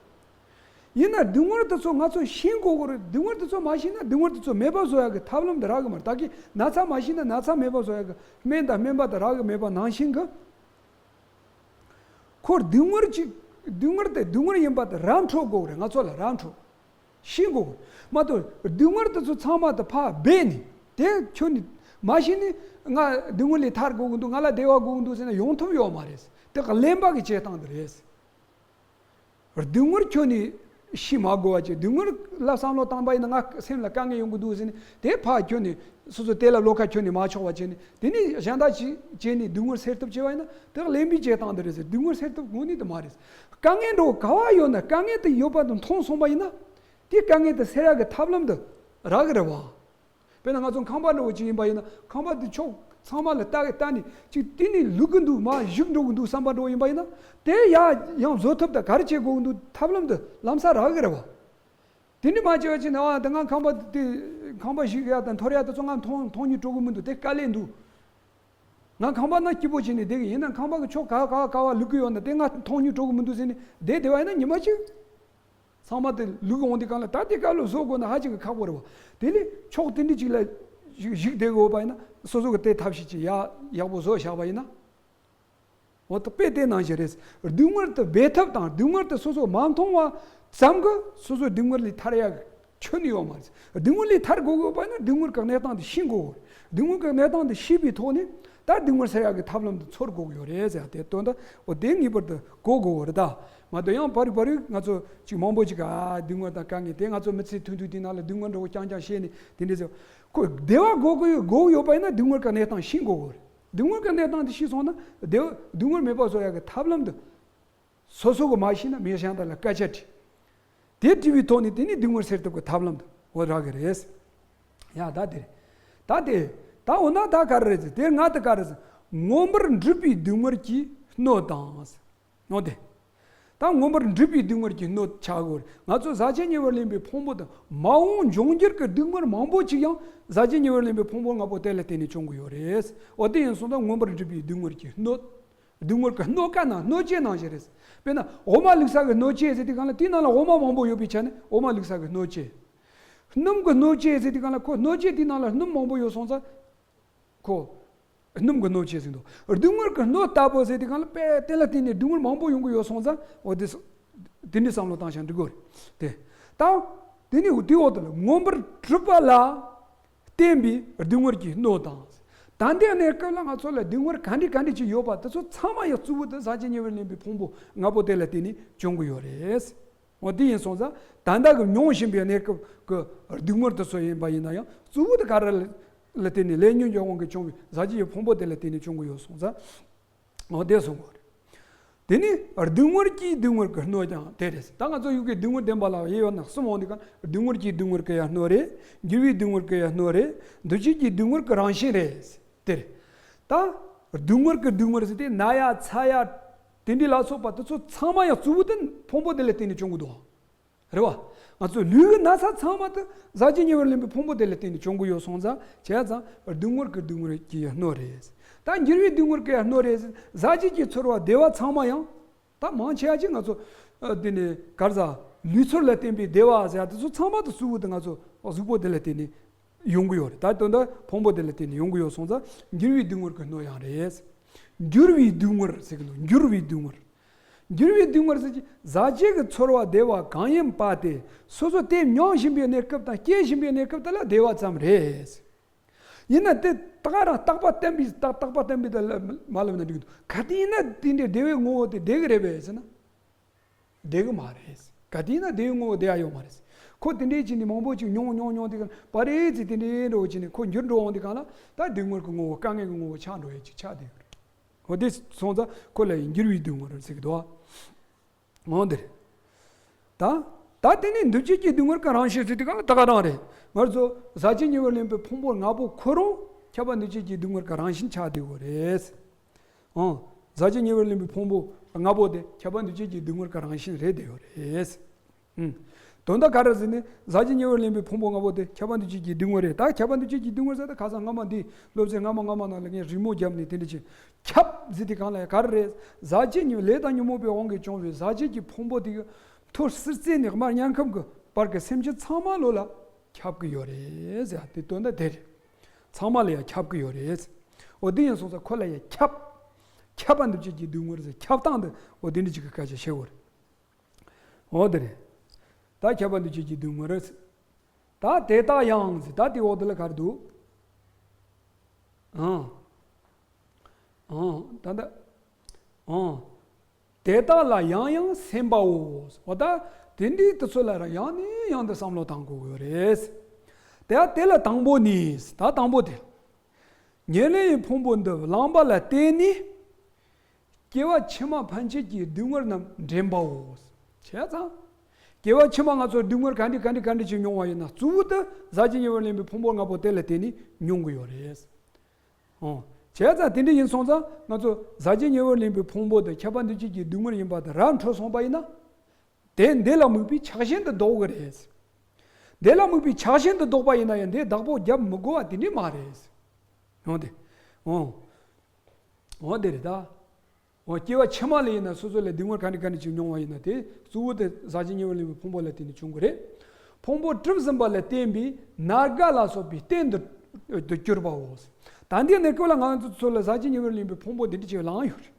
ཡིན་ན་སྡུག་བསྔལ་དེ་ཚོ་ང་ཚོ་ཤེས་དགོས་ཀྱི་རེད། སྡུག་བསྔལ་དེ་ཚོ་མ་ཤེས་ན་སྡུག་བསྔལ་དེ་ཚོ་མེད་པ་བཟོ་ཡག་གི་ཐབས་ལམ་དེ་རག་གི་མ་རེད། ད་གིན་ན་ཚ་མ་ཤེས་ན་ན་ཚ་མེད་པ་བཟོ་ཡག་གི་སྨན་དང་སྨན་པ་དེ་རག་གི་མེད་པ་ནང་བཞིན་གི། ཁོ་སྡུག་བསྔལ་ཅིག་སྡུག་བསྔལ་དེ་སྡུག་བསྔལ་ཡིན་པ་དེ་ར་འཕྲོད་དགོས་རེད། ང་ཚོ་ལ་ར་འཕྲོད། ཤེས་དགོས། མ་གཏོགས་སྡུག་བསྔལ་དེ་ཚོ་ཚང་མ་དེ་ཕར་སྦས་ནས་དེ་ཁྱོན་ནས་མ་ཤེས་ནས་ང་སྡུག་བསྔལ་ལས་ཐར་དགོས་ཀྱི་འདུག་ང་ལ་བདེ་བ་དགོས་ཀྱི་འདུག་ཟེར་ན་ཡོང་ཐབས་ཡོད་མ་རེད། དེ་གླེན་པ་གི་བྱེད་སྟངས་དེ་རེད། སྡུག་བསྔལ་ཁྱོན་ནས་ཤེས་མ་དགོས་པ་བྱས། སྡུག་བསྔལ་ལ་བསམ་བློ་བཏང་པ་ཡིན་ན་ང་སེམས་ལ་དཀའ་ངལ་ཡོང་གི་འདུག་ཟེར་ནས་དེ་ཕར་ཁྱོན་ནས་སོ་སོ་དེ་ལ་བློ་ཁ་ཁྱོན་ནས་མ་ཆགས་པ་བྱས་ནས་དེ་ནས་གཞན་དག་ཅིག་བྱས་ནས་སྡུག་བསྔལ་སེལ་ཐབས་བྱས་པ་ཡིན་ན་དེ་གླེན་པའི་བྱེད་སྟངས་དེ་རེད་ཟེར། སྡུག་བསྔལ་སེལ་ཐབས་དངོས་གནས་དེ་མ་རེད། དཀའ་ངལ་འདྲ་བོ་ག་བ་ཡོད་ན་དཀའ་ངལ་དེ་ཡོད་པ་དེ་མཐོང་སོང་པ་ཡིན་ན་དེ་དཀའ་ངལ་དེ་སེལ་ཡག་གི་ཐབས་ལམ་དེ་རག་གི་རེད་བ། དཔེར་ན་ང་ཚོ་ཁང་པ་འདྲ་བོ་ཅིག་ཡིན་པ་ཡིན་ན་ཁང་པ་འདི་ཕྱོགས་ཚང་མ་ལ་ལྟ་གི་ལྟ་ནས་ཅིག་དེ་ནས་ལུག་གི་འདུག་མར་བཞུགས་འགྲོ་གི་འདུག་བསམ་པ་འདྲ་བོ་ཡིན་པ་ཡིན་ན་དེ་ཡ་ཡང་བཟོ་ཐབས་དང་ག་རེ་བྱེད་དགོས་ཀྱི་འདུག་ཐབས་ལམ་དེ་ལམ་སང་རག་གི་རེད་བ། དེ་འདྲ་མ་བྱས་པ་ཅིག་ན་ཨ་ད་ང་ཁང་པ་དེ་ཁང་པ་བཞུགས་ཡ་དང་འཐོར་ཡ་དེ་ཚོ་ང་མཐོང་མཐོང་སྙིང་བྲོ་གི་མི་འདུག་དེ་དཀའ་ལས་འདུག་ང་ཁང་པ་ན་སྐྱིད་པོ་བྱས་ནས་བསྡད་གི་ཡིན་ན་ཁང་པ་གི་ཕྱོགས་ག་བ་ག་བ་ག་བ་ལུག་གི་ཡོད་ན་དེ་ང་མཐོང་སྙིང་བྲོ་གི་མི་འདུག་ཟེར་ནས་བསྡད་བསྡད་པ་ཡིན་ན་ཉི་མ་གཅིག་ཚང་མ་དེ་ལུག་འོང་དུས་གང་ལ་ད་དེ་དཀའ་ལས་བཟོ་དགོས་ན་ཧ་ཅང་གི་ཁག་པོ་རེད་བ། དེ་ལས་ཕྱོགས་དེ་འདྲ་ཅིག་ལ་བཞུགས་བསྡད་དགོས་པ་ཡིན་ན་སོ་སོ་གི་དེ་ཐབས་ཤེས་ཅིག་ཡག་ཡག་པོ་བཟོ་བཞག་པ་ཡིན་ན། འོ་ད་དཔེ་དེ་ནང་བཞིན་རེད། སྡུག་བསྔལ་དེ་སྦས་ཐབས་དང་སྡུག་བསྔལ་དེ་སོ་སོ་མ་མཐོང་བ་ཙམ་གྱིས་སོ་སོ་སྡུག་བསྔལ་ལས་ཐར་ཡག་ཁྱོན་ནས་ཡོད་མ་རེད། སྡུག་བསྔལ་ལས་ཐར་དགོས་དགོས་པ་ཡིན་ན་སྡུག་བསྔལ་གྱི་གནས་སྟངས་དེ་ཤེས་དགོས། སྡུག་བསྔལ་གྱི་གནས་སྟངས་དེ་ཤེས་པའི་ཐོག་ནས་ད་སྡུག་བསྔལ་སེལ་ཡག་གི་ཐབས་ལམ་དེ་འཚོལ་དགོས་ཀྱི་ཡོད་རེད་ཟེར་ཡ་དེ་དོན་དག་འོ་དེ་ངེས་པར་དུ་གོ་དགོས་ཀྱི་རེད་ད། མ་གཏོགས་ཡང་བར་བར་ང་ཚོ་ཅིག་མང་པོ་ཅིག་ག་སྡུག་བསྔལ་དང་དཀའ་ངལ་དེ་ང་ཚོ་མི་ཚེ་ཐུང་ཐུང་དེ་ནང་ལ་སྡུག་བསྔལ་འདྲ་བོ་རྐྱང་རྐྱང་བཤད་ནས་དེ་འདྲ་ཟེར། ཁོ་བདེ་བ་དགོས་ཀྱི་ཡོད་དགོས་ཀྱི་ཡོད་པ་ཡིན་ན་སྡུག་བསྔལ་གྱི་གནས་སྟངས་ཤེས་དགོས་ཀྱི་རེད། སྡུག་བསྔལ་གྱི་གནས་སྟངས་དེ་ཤེས་སོང་ན་བདེ་བ་སྡུག་བསྔལ་མེད་པ་བཟོ་ཡག་གི་ཐབས་ལམ་དེ་སོ་སོ་གི་མ་ཤེས་ན་མི་གཞན་དག་ལ་སྐད་ཆ་དྲིས། དེ་དྲིས་པའི་ཐོག་ནས་དེ་ནས་སྡུག་བསྔལ་སེལ་ཐབས་ཀྱི་ཐབས་ལམ་དེ་འོ་རག་གི་རེད། ཡ་ད་དེ་རེད། ད་དེ་ད་འོ་ན་ད་ག་རེ་རེད་ཟེར་དེ་ང་དེ་ག་རེ་ཟེར། མངོན་པར་འདྲིས་པའི་སྡུག་བསྔལ་གྱིས་གནོད་དང་ཟེར། འོ་དེ། ད་མངོན་པར་འདྲིས་པའི་སྡུག་བསྔལ་གྱིས་གནོད་ཆགས་དགོས་རེད། ང་ཚོ་ཟག་བཅས་ཉེ་བར་ལེན་པའི་ཕུང་པོ་དང་མ་འོངས་འབྱུང་འགྱུར་གྱི་སྡུག་བསྔལ་མང་པོ་ཅིག་ཡང་ཟག་བཅས་ཉེ་བར་ལེན་པའི་ཕུང་པོ་ལྔ་པོ་དེ་ལ་བརྟེན་ནས་བྱུང་གི་ཡོད་རེད། འོ་དེ་ཡིན་སོང་ཙང་མངོན་པར་འདྲིས་པའི་སྡུག་བསྔལ་གྱིས་གནོད། སྡུག་བསྔལ་གྱི་གནོད་ཀ་ནང་གནོད་བྱེད་ནང་བཞིན་རེད། དཔེར་ན་འོ་མ་བླུགས་ས་གི་སྣོད་ཆས་ཟེར་དུས་གང་ལ་དེའི་ནང་ལ་འོ་མ་མང་པོ་ཡོད་པའི་ཆ་ནས་འོ་མ་བླུགས་ས་གི་སྣོད་ཆས། སྣུམ་གྱི་སྣོད་ཆས་ཟེར་དུས་གང་ལ་ཁོ་སྣོད་ཆས་དེའི་ནང་ལ་སྣུམ་མང་པོ་ཡོད་སོང་ཙང་། ཁོ། སྣུམ་གྱི་སྣོད་ཆས་ཟེར་འདུག་སྡུག་བསྔལ་གྱི་སྣོད་ལྟ་བུ་ཟེར་དུས་གང་ལ་དཔེ་དེ་ལ་བརྟེན་ནས་སྡུག་བསྔལ་མང་པོ་ཡོང་གི་ཡོད་སོང་ཙང་འོ་དེ། དེ་འདྲའི་བསམ་བློ་བཏང་ཞིང་འགྲིག་གོ་རེད། དེ། ད། དེ་ནི་དེའི་འོག་ཏུ་ལ་མངོན་པར་འདྲིས་པ་ལ། བརྟེན་པའི་སྡུག་བསྔལ་གྱིས་གནོད་དང་། ད་ལྟའི་གནས་སྐབས་ལ་ང་ཚོ་ལ་སྡུག་བསྔལ་ག་འདྲ་ག་འདྲ་ཅིག་ཡོད་པ་དེ་ཚོ་ཚང་མ་ཡང་གཙོ་བོ་དེ་ཟག་བཅས་ཉེ་བར་ལེན་པའི་ཕུང་པོ་ལྔ་པོ་དེ་ལ་བརྟེན་ནས་བྱུང་གི་ཡོད་རེད། འོ་དེ་ཡིན་སོང་ཙང་ད་ལྟ་གི་མྱོང་བཞིན་པའི་གནས་སྐབས་ཀྱི་སྡུག་བསྔལ་དེ་ཚོ་ཡིན་པ་ཡིན་ན་ཡང་གཙོ་བོ་དེ་ག་རེ་ལ་བརྟེན་ནས་ལས་ཉོན་གྱི་དབང་གིས་བྱུང་བའི་ཟག་བཅས་ཀྱི་ཕུང་པོ་དེ་ལ་བརྟེན་ནས་བྱུང་གི་ཡོད་སོང་ཙང་། འོ་དེ་གསུངས་པ་རེད། དེ་ནི་སྡུག་བསྔལ་གྱིས་སྡུག་བསྔལ་གྱི་གནོད་ཀྱང་དེ་རེད། ད་ང་ཚོ་ཡུལ་གྱི་སྡུག་བསྔལ་བདེན་པ་ལ་དབྱེ་བ་ནི་གསུམ་འོང་དུས་གང་སྡུག་བསྔལ་གྱིས་སྡུག་བསྔལ་གྱི་ཡང་གནོད་རེད། འགྱུར་བའི་སྡུག་བསྔལ་གྱི་ཡང་གནོད་རེད། འདུ་བྱེད་ཀྱི་སྡུག་བསྔལ་གྱི་རང་བཞིན་རེད། དེ་རེད། ད་སྡུག་བསྔལ་གྱི་སྡུག་བསྔལ་ཟེར་དེ་ན་ཡ་ཚ་ཡ་དེ་འདྲ་ལ་སོགས་པ་དེ་ཚོ་ཚང་མ་ཡང་གཙོ་བོ་དེ་ཕུང་པོ་དེ་ལ་བརྟེན་ནས་བྱུང་གི་འདུག་རེད་བ། ང་ཚོ་ལུས་ཀྱི་ན་ཚ་ཚང་མ་དེ་ཟག་བཅས་ཉེ་བར་ལེན་པའི་ཕུང་པོ་དེ་ལ་བརྟེན་ནས་བྱུང་གི་ཡོད་སོང་ཙང་བྱས་ཙང་སྡུག་བསྔལ་གྱི་སྡུག་བསྔལ་གྱི་ཡང་གནོད་རེད། ད་འགྱུར་བའི་སྡུག་བསྔལ་གྱི་ཡང་གནོད་རེད། ཟག་བཅས་ཀྱི་ཚོར་བ་བདེ་བ་ཚང་མ་ཡང་། ད་མང་ཆེ་བ་ཅིག་ང་ཚོ་ཨ་དེ་ནས་ག་རེ་ཟ། ལུས་ཚོར་ལ་བརྟེན་པའི་བདེ་བ་ཟེར་ཡ་དེ་ཚོ་ཚང་མ་དེ་གཙོ་བོ་དེ་ང་ཚོ་གཟུགས་པོ་དེ་ལ་བརྟེན་ནས་ཡོང་གི་ཡོད་རེད། ད་དོན་དག་ཕུང་པོ་དེ་ལ་བརྟེན་ནས་ཡོང་གི་ཡོད་སོང་ཙང་འགྱུར་བའི་སྡུག་བསྔལ་གྱི་གནོད་ཡང་རེད། འགྱུར་བའི་སྡུག་བསྔལ་ཟེར་གི་འདུག་འགྱུར་བའི་སྡུག་བསྔལ། འགྱུར་བའི་སྡུག་བསྔལ་ཟེར་གྱི་ཟག་བཅས་ཀྱི་ཚོར་བ་བདེ་བ་གང་ཡིན་པ་དེ་སོ་སོ་དེ་མྱོང་བཞིན་པའི་གནས་སྐབས་དང་སྐྱེ་བཞིན་པའི་གནས་སྐབས་དེ་ལ་བདེ་བ་ཙམ་རེད། ཡིན་ན་དེ་ད་ག་རང་རྟག་པ་བརྟན་པའི་རྟག་རྟག་པ་བརྟན་པའི་དེ་ལ་མ་ལབ་ན་འགྲིག་གི་འདུག་ག་དུས་ཡིན་ན་དེ་འདྲའི་བདེ་བའི་ངོ་བོ་དེ་བདེ་གི་རེད་པས་ཟེར་ན། བདེ་གི་མ་རེད། ག་དུས་ན་བདེ་བའི་ངོ་བོ་བདེ་ཡ་ཡོད་མ་རེད། ཁོ་དེ་འདྲའི་བྱས་ནས་མང་པོ་ཅིག་མྱོང་མྱོང་མྱོང་དེ་ག་པ་རེད་ཟེར་དེ་འདྲའི་འགྲོ་བྱས་ནས་ཁོ་འགྱུར་འགྲོ་འོང་དེ་ག་ལ་ད་སྡུག་བསྔལ་གྱི་ངོ་བོ་དཀའ་ངལ་གྱི་ངོ་བོ་ཆགས་འགྲོ་ཡ་ཅིག་ཆགས་བསྡད་ཡོད་རེད། འོ་དེ་སོང་ཙང་ཁོ་ལ་ཡང་འགྱུར་བའི་སྡུག་བསྔལ་ཟེར་གི་འདུག་འོ་འདིར། ད། ད་དེ་ནི་འདུ་བྱེད་ཀྱི་སྡུག་བསྔལ་གྱི་རང་བཞིན་ཟེར་དེ་ག་ལ་ད་ག་རང་རེད། ང་ཚོ་ཟག་བཅས་ཉེ་བར་ལེན་པའི་ཕུང་པོ་ལྔ་པོ་ཁོ་རང་ཁྱབ་པ་འདུ་བྱེད་ཀྱི་སྡུག་བསྔལ་གྱི་རང་བཞིན་ཆགས་བསྡད་ཡོད་རེད། ཨང་། ཟག་བཅས་ཉེ་བར་ལེན་པའི་ཕུང་པོ་ལྔ་པོ་དེ་ཁྱབ་པ་འདུ་བྱེད་ཀྱི་སྡུག་བསྔལ་གྱི་རང་བཞིན་རེད་བསྡད་ཡོད་རེད། ཨང་། དོན་དག་ག་རེ་ཟེར་ནས་ཟག་བཅས་ཉེ་བར་ལེན་པའི་ཕུང་པོ་ལྔ་པོ་དེ་ཁྱབ་པ་འདུ་བྱེད་ཀྱི་སྡུག་བསྔལ་རེད། ད་ཁྱབ་པ་འདུ་བྱེད་ཀྱི་སྡུག་བསྔལ་ཟེར་ད་ཁ་སང་སྔ་མ་འདི་སློབ་ཚན་སྔ་མ་སྔ་མ་ནང་ལ་ངས་རི་མོ་བརྒྱབ་ནས་དེ་འདྲ་བྱས། ཁྱབ་ཟེར་དེ་གང་ལ་ཡང་ག་རེ་རེད། ཟག་བཅས་ཉེ་ལས་དང་ཉོན་མོངས་པའི་དབང་གིས་བྱུང་བའི་ཟག་བཅས་ཀྱི་ཕུང་པོ་དེ་གི་ཐོག་སྲིད་རྩེ་ནས་དམར་དམར་ཁམས་ཀྱི་བར་གྱི་སེམས་ཅན་ཚང་མ་ལོ་ལ་ཁྱབ་ཀྱི་ཡོད་རེད་ཟེར་དེ་དོན་དག་དེ་རེད། ཚང་མ་ལ་ཡང་ཁྱབ་ཀྱི་ཡོད་རེད། འོ་དེ་ཡིན་སོང་ཙང་ཁོ་ལ་ཡང་ཁྱབ། ཁྱབ་པ་འདུ་བྱེད་ཀྱི་སྡུག་བསྔལ་ཟེར། ཁྱབ་སྟངས་འདི་འོ་དེ་འདྲ་ཅིག་གི་སྐད་ཆ་བཤད་དགོས་རེད། འོ་དེ་རེད། ད་ཁྱབ་པ་འདུ་བྱེད་ཀྱི་སྡུག་བསྔལ་རེད། ད་དེ་དག་ཡང་ཟེར། ད་དེ་འོག་དེ་ལ་ག་རེ་འདུག་ཨང་། ཨང་། ད་ད། ཨང་། དེ་དག་ལ་ཡང་ཡང་སེམས་པའོ། འོ་ད། དེ་འདྲའི་དེ་ཚོ་ལ་ར་ཡང་ནས་ཡང་དུ་བསམ་བློ་བཏང་དགོས་ཡོད་རེད། དེ་དེ་ལ་དང་པོ་ནི། ད་དང་པོ་དེ། ཉེར་ལེན་གྱི་ཕུང་པོ་འདི་བླངས་པ་ལ་བརྟེན་ནས། སྐྱེ་བ་ཕྱི་མ་ཕན་ཆད་ཀྱི་སྡུག་བསྔལ་རྣམས་འདྲེན་པའོ། བྱས་ཙང་། སྐྱེ་བ་ཕྱི་མ་ང་ཚོ་སྡུག་བསྔལ་ག་འདྲ་ག་འདྲ་ག་འདྲ་ཅིག་མྱོང་བ་ཡིན་ན། གཙོ་བོ་དེ་ཟག་བཅས་ཉེ་བར་ལེན་པའི་ཕུང་པོ་ལྔ་པོ་དེ་ལ་བརྟེན་ནས་མྱོང་གི་ཡོད་རེད། ཨོ། བྱས་ཙང་དེ་འདྲ་ཡིན་སོང་ཙང་ང་ཚོ་ཟག་བཅས་ཉེ་བར་ལེན་པའི་ཕུང་པོ་དེ་ཁྱབ་པ་འདུ་བྱེད་ཀྱི་སྡུག་བསྔལ་ཡིན་པ་དེ་ར་འཕྲོད་སོང་པ་ཡིན་ན། དེ་འདི་ལ་དམིགས་པའི་ཆགས་ཞེན་དེ་ལྡོག་གི་རེད། འདི་ལ་དམིགས་པའི་ཆགས་ཞེན་དེ་ལྡོག་པ་ཡིན་ན་ཡང་འདི་བདག་པོ་རྒྱབ་མི་དགོས་པ་དེ་འདྲ་མ་རེད། ཡོང་དེ། ཨོ། འོ་དེ་རེད་ད། འོ་སྐྱེ་བ་ཕྱི་མ་ལ་ཡིན་ན་སོ་སོ་ལ་སྡུག་བསྔལ་ག་འདྲ་ག་འདྲ་ཅིག་མྱོང་བ་ཡིན་ན། དེ་གཙོ་བོ་དེ་ཟག་བཅས་ཉེ་བར་ལེན་པའི་ཕུང་པོ་ལ་བརྟེན་ནས་བྱུང་གི་རེད། ཕུང་པོ་གྲུབ་ཟིན་པ་ལ་བརྟེན་པའི་ན་རྒ་ལ་སོགས་པའི་རྟེན་དུ་དུ་གྱུར་པའོ། ད་འདི་ནས་སྐབས་ལ་ང་ཚོ་ཚོ་ལ་ཟག་བཅས་ཉེ་བར་ལེན་པའི་ཕུང་པོ་འདི་འདྲ་ཅིག་ལངས་ཡོད་རེད།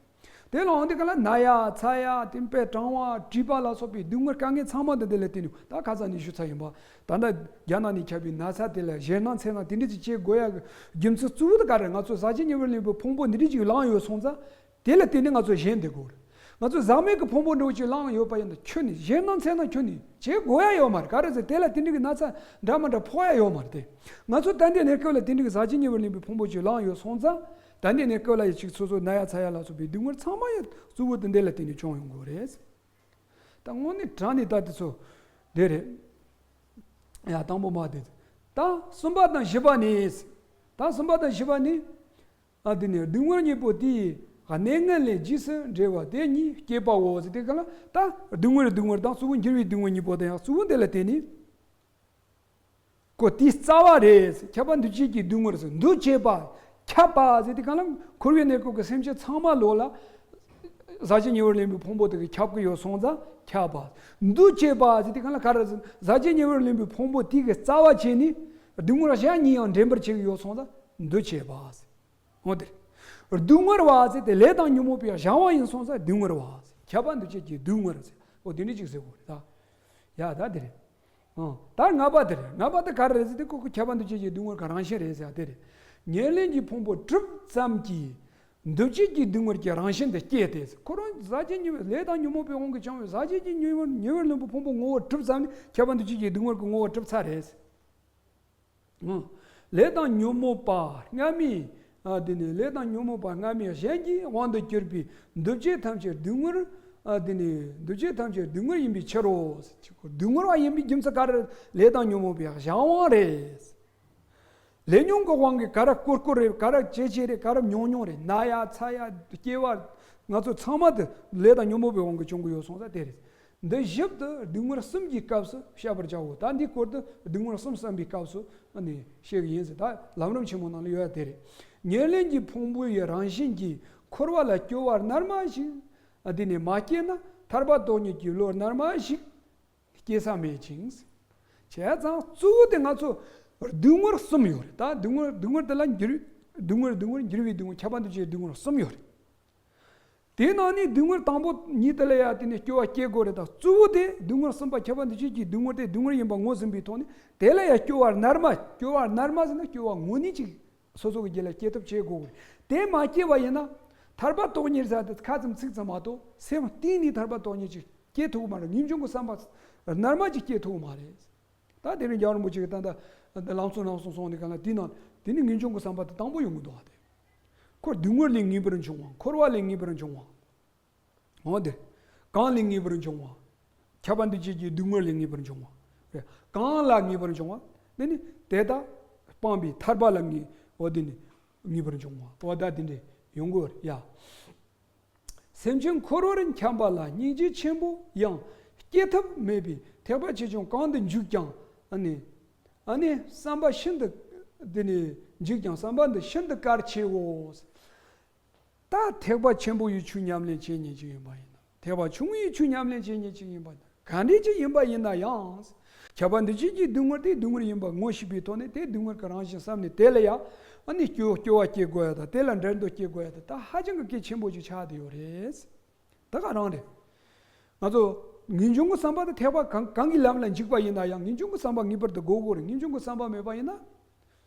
དེ་ལ་འོང་དུས་ག་ལ་ན་ཡ་ཚ་ཡ་དེ་དཔེ་གྲང་བ་མཁྲིས་པ་ལ་སོགས་པའི་སྡུག་བསྔལ་དཀའ་ངལ་ཚང་མ་དེ་དེ་ལ་བརྟེན་ནས། ད་ཁ་སང་ནས་ཞུས་ཚར་ཡིན་པ། ད་ལྟ་རྒྱ་ནག་ནས་ཁྱབ་པའི་ན་ཚ་དེ་ལ་ཞེད་སྣང་འཚེར་སྣང་དེ་འདྲ་ཅིག་བྱེད་དགོས་ཡ་གི་རྒྱུ་མཚན་གཙོ་བོ་དེ་ག་རེ། ང་ཚོ་ཟག་བཅས་ཉེ་བར་ལེན་པའི་ཕུང་པོ་འདི་འདྲ་ཅིག་ལངས་ཡོད་སོང་ཙང་། དེ་ལ་བརྟེན་ནས་ང་ཚོ་ཞེན་བསྡད་དགོས་རེད། ང་ཚོ་ཟག་མེད་ཀྱི་ཕུང་པོ་འདྲ་བོ་ཅིག་ལངས་ཡོད་པ་ཡིན་ན་ཁྱོན་ནས་ཞེད་སྣང་འཚེར་སྣང་ཁྱོན་ནས་བྱེད་དགོས་ཡ་ཡོད་མ་རེད། ག་རེ་ཟེར། དེ་ལ་དེ་འདྲ་གི་ན་ཚ་འདྲ་མི་འདྲ་ཕོག་ཡ་ཡོད་མ་རེད་དེ། ང་ཚོ་ད་ལྟའི་གནས་སྐབས་ལ་དེ་འདྲ་གི་ཟག་བཅས་ཉེ་བར་ལེན་པའི་ཕུང་པོ་ཅིག་ལངས་ཡོད་སོང་ཙང་། ད་ལྟའི་གནས་སྐབས་ལ་ཡ་ཅིག་སོ་སོ་ན་ཡ་ཚ་ཡ་ལ་སོགས་པའི་སྡུག་བསྔལ་ཚང་མ་ཡ་གཙོ་བོ་དེ་འདི་ལ་བརྟེན་ནས་བྱུང་ཡོང་དགོས་རེད། ད་དངོས་གནས་དྲང་གནས་ད་དེ་ཚོ་དེ་རེད། ཡ་དང་པོ་མ་དེ། ད་གསུམ་པ་དང་བཞི་པ་ནི། ད་གསུམ་པ་དང་བཞི་པ་ནི། ཨ་དེ་ནས་སྡུག་བསྔལ་གཉིས་པོ་དེའི་གནས་ངན་ལས་རྗེས་སུ་འབྲེལ་བ་དེ་གཉིས་སྐྱེས་པའོ་ཟེར། དེ་ག་ལ་ད་སྡུག་བསྔལ་སྡུག་བསྔལ་དང་གཙོ་བོ་འགྱུར་བའི་སྡུག་བསྔལ་གཉིས་པོ་དེ་ཡང་གཙོ་བོ་འདི་ལ་བརྟེན་ནས། ཀོ་དེའི་རྩ་བ་རེད། ཁྱབ་པ་འདུ་བྱེད་ཀྱི་སྡུག་བསྔལ་ཟེར། འདུ་བྱེད་པ། ཁྱབ་པ་ཟེར་དེ་ག་ལ་འཁོར་བའི་གནས་སྐབས་ཀྱི་སེམས་ཅན་ཚང་མ་ལོ་ལ། ཟག་བཅས་ཉེ་བར་ལེན་པའི་ཕུང་པོ་དེ་གིས་ཁྱབ་ཀྱི་ཡོད་སོང་ཙང་ཁྱབ་པ། འདུ་བྱེད་པ་ཟེར་དེ་ག་ལ་ག་རེ་ཟེར། ཟག་བཅས་ཉེ་བར་ལེན་པའི་ཕུང་པོ་དེ་གི་རྩ་བ་བྱས་ནས་སྡུག་བསྔལ་གཞན་གཉིས་ཡང་འདྲེན་པར་བྱེད་ཀྱི་ཡོད་སོང་ཙང་འདུ་བྱེད་པ་ཟེར། འོ་དེ། སྡུག་བསྔལ་བ་ཟེར་དེ་ལས་དང་ཉོན་མོངས་པའི་གཞན་དབང་ཡིན་སོང་ཙང་སྡུག་བསྔལ་བ་ཟེར། ཁྱབ་པ་འདུ་བྱེད་ཀྱི་སྡུག་བསྔལ་ཟེར། འོ་དེ་འདྲ་ཅིག་ཟེར་དགོས་རེད་ད། ཡ་ད་དེ་རེད། ཨང་། ད་ལྔ་པ་དེ་རེད། ལྔ་པ་དེ་ག་རེ་རེད་ཟེར་དུས་ཀོ་ཁྱབ་པ་འདུ་བྱེད་ཀྱི་སྡུག་བསྔལ་གྱི་རང་བཞིན་རེད་ཟེར་ཡ་དེ་རེད། ཉེར་ལེན་གྱི་ཕུང་པོ་གྲུབ་ཙམ་གྱིས་འདུ་བྱེད་ཀྱི་སྡུག་བསྔལ་གྱི་རང་བཞིན་དེ་སྐྱེས་ཏེ། ཁོ་རང་ཟག་བཅས་ཉེ་བར་ལས་དང་ཉོན་མོངས་པའི་དབང་གིས་བྱུང་བའི་ཟག་བཅས་ཀྱི་ཉེ་བར་ཉེ་བར་ལེན་པའི་ཕུང་པོ་ངོ་བོ་གྲུབ་ཙམ་ནས་ཁྱབ་པ་འདུ་བྱེད་ཀྱི་སྡུག་བསྔལ་གྱི་ངོ་བོ་གྲུབ་ཚར་རེད། ཨང་། ལས་དང་ཉོན་མོངས་པ་སྔ་མའི། ཨ་དེ་ནས་ལས་དང་ཉོན་མོངས་པ་སྔ་མའི་གཞན་གྱི་དབང་དུ་གྱུར་པའི་འདུ་བྱེད་ཐམས་ཅད་སྡུག་བསྔལ། ཨ་དེ་ནས་འདུ་བྱེད་ཐམས་ཅད་སྡུག་བསྔལ་ཡིན་པའི་ཕྱིར་རོ། སྡུག་བསྔལ་བ་ཡིན་པའི་རྒྱུ་མཚན་ག་རེ། ལས་དང་ཉོན་མོངས་པའི་གཞན་དབང་རེད། ལས་ཉོན་གྱི་དབང་གིས་ག་རེ་སྐོར་སྐོར་རེད། ག་རེ་བྱེད་བྱེད་རེད། ག་རེ་མྱོང་མྱོང་རེད། ན་ཡ་ཚ་ཡ་སྐྱེ་བ་ང་ཚོ་ཚང་མ་དེ་ལས་དང་ཉོན་མོངས་པའི་དབང་གིས་བྱུང་གི་ཡོད་སོང་ཙང་དེ་རེད། འདི་ཞིབ་ཏུ་སྡུག་བསྔལ་གསུམ་གྱི་སྐབས་སུ་བཤད་པར་བྱའོ། ད་འདིའི་སྐོར་དུ་སྡུག་བསྔལ་གསུམ་བསམ་པའི་སྐབས་སུ་ནི་བཤད་ཀྱི་ཡིན་ཟེར། ད་ལམ་རིམ་ཆེན་མོ་ནང་ལ་ཡོད་ཡ་དེ་རེད། ཉེར་ལེན་གྱི་ཕུང་པོའི་རང་བཞིན་གྱིས་འཁོར་བ་ལ་སྐྱོ་བ་རྣལ་མ་ཞིག་དེ་ནས་མ་སྐྱེས་ན། ཐར་པ་ཐོབ་ནས་ཀྱི་བློ་རྣལ་མ་ཞིག་སྐྱེ་ས་མེད་ཅིང་། བྱས་ཙང་གཙོ་བོ་དེ་ང་ཚོ་སྡུག་བསྔལ་གསུམ་ཡོད་རེད། ད་སྡུག་བསྔལ་སྡུག་བསྔལ་དེ་ལ་འགྱུར། སྡུག་བསྔལ་སྡུག་བསྔལ་འགྱུར་བའི་སྡུག་བསྔལ། ཁྱབ་པ་འདུ་བྱེད་སྡུག་བསྔལ་གསུམ་ཡོད་རེད། དེའི་ནང་ནས་སྡུག་བསྔལ་དང་པོ་ཉིད་དེ་ལ་ཡ་དེ་ནས་སྐྱོ་བ་སྐྱེ་དགོས་རེད། ད་གཙོ་བོ་དེ་སྡུག་བསྔལ་གསུམ་པ་ཁྱབ་པ་འདུ་བྱེད་ཀྱི་སྡུག་བསྔལ་དེ་སྡུག་བསྔལ་ཡིན་པ་ངོས་ཟིན་པའི་ཐོག་ནས་དེ་ལ་ཡ་སྐྱོ་བ་རྣལ་མ། སྐྱོ་བ་རྣལ་མ་ཟེར་ན་སྐྱོ་བ་ངོ་ནས་ཅིག་སོ་སོ་གི་རྒྱུད་ལ་སྐྱེ་ཐབས་བྱེད་དགོས་གི། དེ་མ་སྐྱེས་པ་ཡིན་ན་ཐར་པ་ཐོབ་ཉེར་ཟེར་དེ་ཁ་ཙམ་ཚིག་ཙམ་མ་གཏོགས་སེམས་གཏིང་ནས་ཐར་པ་ཐོབ་ཉེར་ཅིག་སྐྱེ་ཐུབ་ཀྱི་མ་རེད། ངེས་འབྱུང་གི་བསམ་པ་རྣལ་མ་ཅིག་སྐྱེ་ཐུབ་ཀྱི་མ་རེད། ད་དེ་རིང་རྒྱལ་བ་རིན་པོ་ཆེ་གིས་ད་ལྟ་ལམ་གསུམ་རྣམ་གསུམ་གསུངས་ནས་ག་ལ་དེའི་ནང་དེ་ནི་ངེས་འབྱུང་གི་བསམ་པ་དེ་དང་པོ་ཡོང་གི་འདུག་བ། དེ་ཁོ་སྡུག་བསྔལ་ལས་ངེས་པར་འབྱུང་བ། འཁོར་བ་ལས་ངེས་པར་འབྱུང་བ། འོ་དེ། གང་ལས་ངེས་པར་འབྱུང་བ། ཁྱབ་པ་འདུ་བྱེད་ཀྱི་སྡུག་བསྔལ་ལས་ངེས་པར་འབྱུང་བ། རེད། གང་ལ་ངེས་པར་འབྱུང་བ། དེ་ནི་དེ་དག་སྤངས་པའི་ཐར་པ་ལ་ངེས། འོ་དེ་ནི་ངེས་པར་འབྱུང་བ། འོ་ད་དེ་འདྲས་ཡོང་གི་ཡོད་རེད་ཡ། སེམས་ཅན་འཁོར་བར་འཁྱམས་པ་ལ་སྙིང་རྗེ་ཆེན་པོ་ཡང་སྐྱེ་ཐབས་མེད་པས་ཐེག་པ་ཆེ་ཆུང་གང་དུ་འཇུག་ཀྱང་ཨ་ནི། ཨ་ནི་བསམ་པ་ཤིན་ཏུ་འདི་ནི་འཇུག་ཀྱང་བསམ་པ་འདི་ཤིན་ཏུ་གལ་ཆེའོ། ད་ཐེག་པ་ཆེན་པོ་ཡི་ཆོས་ཉམས་ལེན་བྱེད་མཁན་ཅིག་ཡིན་པ་ཡིན་ན། ཐེག་པ་ཆུང་ངུའི་ཆོས་ཉམས་ལེན་བྱེད་མཁན་ཅིག་ཡིན་པ་ཡིན་ན། ག་འདྲ་ཅིག་ཡིན་པ་ཡིན་ན་ཡང་། ཁྱབ་པ་འདུ་བྱེད་ཀྱི་སྡུག་བསྔལ་དེ་སྡུག་བསྔལ་ཡིན་པ་ངོ་ཤེས་པའི་ཐོག་ནས་དེ་སྡུག་བསྔལ་གྱི་རང་བཞིན་བསམ་ནས་དེ་ལ་ཡང་ཨ་ནི་སྐྱོ་སྐྱོ་བ་སྐྱེ་དགོས་ཡ་དང་དེ་ལ་འབྲལ་འདོད་སྐྱེ་དགོས་ཡ་དང་ད་ཧ་ཅང་གི་གལ་ཆེན་པོ་ཅིག་ཆགས་བསྡད་ཡོད་རེད། ད་ག་རང་རེད། ང་ཚོ་ངེས་འབྱུང་གི་བསམ་པ་དང་ཐེག་པ་གང་གང་གི་ལམ་ལ་འཇུག་པ་ཡིན་ན་ཡང་ངེས་འབྱུང་གི་བསམ་པ་ངེས་པར་དུ་དགོས་དགོས་རེད། ངེས་འབྱུང་གི་བསམ་པ་མེད་པ་ཡིན་ན་